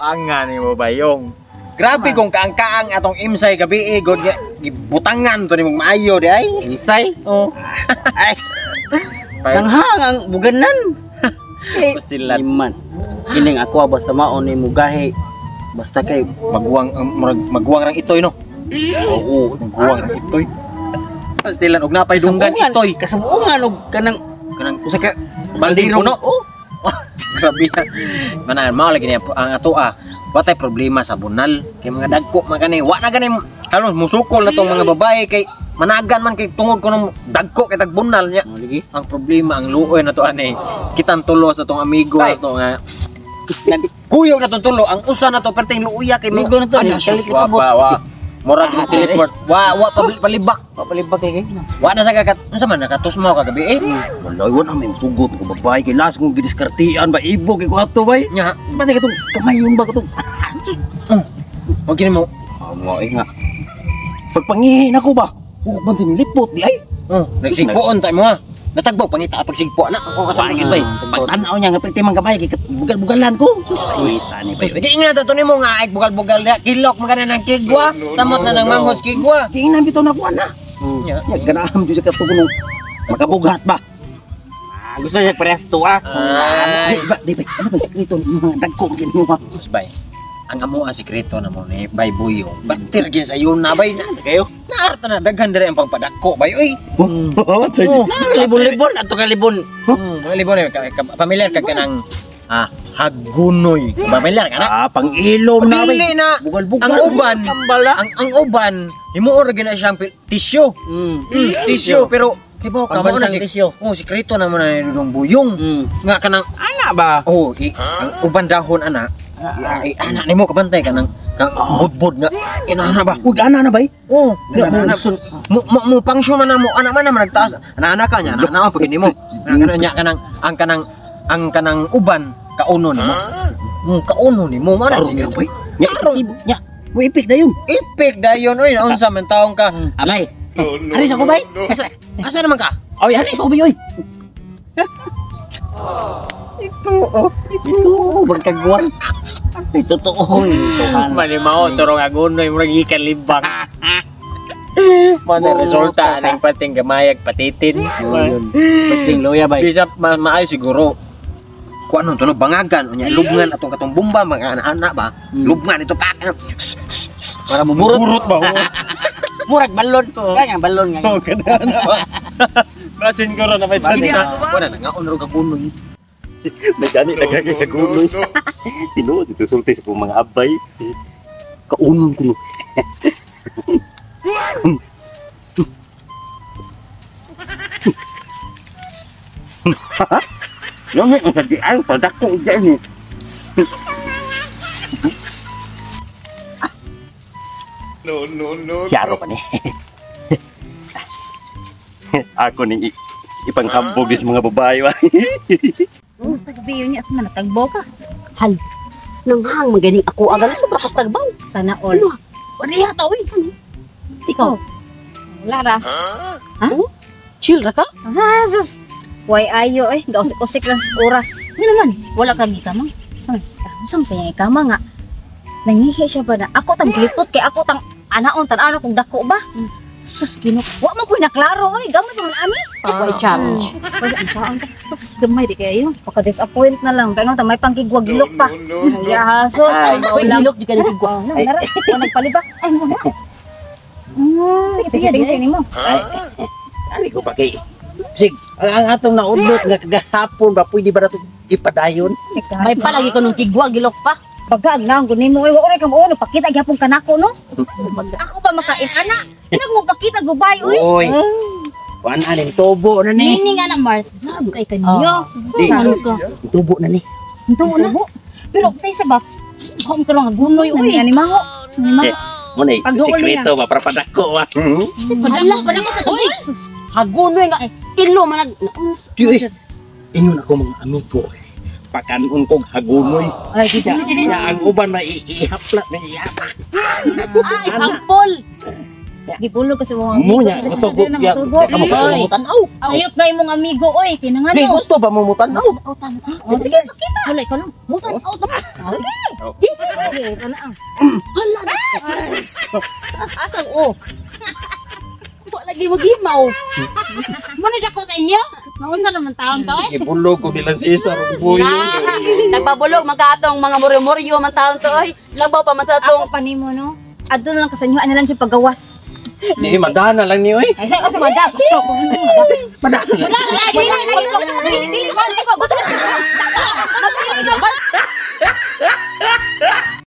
Buangan ni mo bayong. Grabe kung kaang-kaang atong imsay gabi eh, god nga gibutangan to nimo maayo di ay. Isay. Oh. Ay, nanghang ang buganan. Pastilan. Iman. Kining ako basta maon ni mugahi. Basta kay Maguwang ang murag maguwang rang itoy no. Oo. Maguwang rang itoy. Pastilan og napay dunggan Kasabuungan. itoy. Kasabuungan og kanang Kanang usa ka baldiro puno. Oh. Grabe. Manan mao lagi niya ang ato ah. Watay problema sa bunal kay mga dagko man kani. Wa na gani halos musukol na tong mga babae kay managan man kay tungod kuno dagko kay tag bunal niya. Oh, lagi. Ang problema ang luoy na to ani kitang tulo sa tong amigo na to nga kuyog na tong tulo ang usa na to perting luoya kay Amigo na to, Ana, ni, kalik sus, wa itabot. pa wa murag yung teleport wa wa palibak Papalibak lagi. wa na sa kakat unsa man nakatusmo kagabi eh. Walay, wala may musugot ko babae kay las kong gidiskartian ba ibo kay ko ato bay. Nya. Pati katong kamayon ba katong Wag kini mo. Amo eh nga. Pagpangihi na ko ba? Ug man tinlipot di ay. Oh, nagsigpoon tayo mo ha. Natagbaw pangita pagsigpo na ako kasama ni Kisbay. Pagtanaw niya nga perti man gamay kay bugal-bugalan ko. Sus, ay tani bay. Di nga na to nimo nga ay bugal-bugal na kilok man kana ng kigwa. Tamot na ng manghod kigwa. Giingnan bitaw na ko ana. Nya. Nya ganaham jud sa katong makabughat ba. Ah, gusto niya parehas to ah. Ay, Di ba, di ba? Ano ba sikreto ninyo mga dagko gini mo? Sus bay. Ang amo ang sikreto na mo ni Bay Buyong. Batir gin sa yun na bay. Na, Kayo. naarta na daghan dire ang pangpadako bay oy. Oh, Oh. Libon-libon ato ka libon. Mga libon eh, pamilyar ka kanang hagunoy. Pamilyar ka na? Ah, pang-ilom na bay. Dili na. Bugal-bugal. Ang uban, Tambala. ang uban, himuon ra gina siyang tissue. Tissue pero kibaw ka mo na Pambansang si tissue. Oh, sikreto na mo na ni Dudong Buyong. Nga kanang Ana ba? oh, ang uban dahon ana. Ay, ana nimo kabantay kanang kang budbud nga inana ba? Uy, ana na bay. Oh, Na, ana, sun- mo mo mo pangsyon man na mo ana man na man nagtaas. Ana ana ka niya, ana ana pag nimo. Ana kana niya kanang ang kanang ang kanang uban kauno nimo. Kauno nimo man Karon sige. na bay. Nya, nya. Mo ipik na yun. Ipik dayon oy naunsa man taong ka. Abay. Aris ako bay. Asa naman ka? Oy, aris ako bay oy. Ito oh. Ito, bagkagwan. Ay, totoo. Tuhan. Malimao turong agunoy murag ikan libang. Mana resulta anang pating gamayag patitin. Yun. Pating loya bay. Bisa ma maayo siguro. Kuan nun tunog bangagan unya lubngan atong katong bomba mga anak-anak ba. Lubngan ito pak. Para mumurot. Murot ba? Murag balon. Kaya nga balon nga. Oh, kadana ba. Basin ko na may chanta. Wala na ngaon ro kagunoy. Nagani nagkakaguloy. Tinuod ito sulti sa kong mga abay. Kaunon ko. Yung ang sa dian padako diyan ni. No, no, no. Siyaro pa ni. Ako ning ipanghambog sa mga babae ba. Basta gabi yun niya, sa natagbo ka. Hal, nanghang maganing ako agal ito brakas tagbaw. Sana all. Ano? Wala yata, uy. Ikaw, Wala ra. ha? Chill ra ka? Ah, sus. Why ayo eh, gausik-usik lang sa oras. Ano naman, wala kang gikama. Sa man, sa man sa ikama nga. Nangihi siya ba na ako tang gilipot kay ako tang anaon tan-ano kung dako ba? Sus, Ginoo. Wa man ko'y naklaro oy, gamay man ani. Way challenge. Wala ang saan ka. Sus, gamay di kayo. Paka-disappoint na lang. Kaya nga may pangkigwag gilok pa. No, no, no. Ay, sus. Ay. Way gilok di ka nagigwa. Oh, no, nara. Wa nagpalibak. Ay, mo na. Sige, Sige, sige, sige mo. Ari ko pa kay. Sig, ang atong naudlot nga kagahapon ba pwede ba nato ipadayon? May palagi ko nung kigwa, gilok pa. Pagkaag na ang mo, oy, wa ka mo pakita gyapon kanako no. Ako pa makain ana. Nag mo pakita gubay oy. Oy. Kuan aning tubo na ni. Nini nga na Mars. Grabe kay kaniya. Di. Ano ka? Tubo na ni. Ito na. Pero tayo sa ba? Home ka lang agunoy, uy. Ani ani mango. Ani mango. Mo na Pag-uuli sikreto ba para padako ba. Padala, padala sa tubig. Hagunoy nga. Ilo man nag... Di oy. Ingon ako mga amigo. Pakanon kog hagunoy. Ay, di ba? Nya ang uban na ihapla na ihapla. Ay, hampol. Gibulog kasi mga amigo. Munya Kasi gusto sa ko na ya matubo. kamo gusto Oy. mo tan-aw. Sayop na imong amigo oy, kinangano. Di gusto ba mo tan-aw? Oh, tama. Oh, sige, pakita. Wala ikaw lang. Mutan-aw tama. Oh. Sige, tanaw. Asang oh. Wa lagi mo gimaw. Mano dako sa inyo? Naunsa naman taon to eh? Gibulog ko nila Cesar ug Buyo. Ah, nagbabulog man ka atong mga muryo-muryo man taon to oy. Labaw pa man sa atong Ako pa nimo no. Adto na lang ka sa inyo, ano lang siya pagawas. Di madana lang ni oy. Ay, sa kasi madam, stroke. Madana. Wala lagi.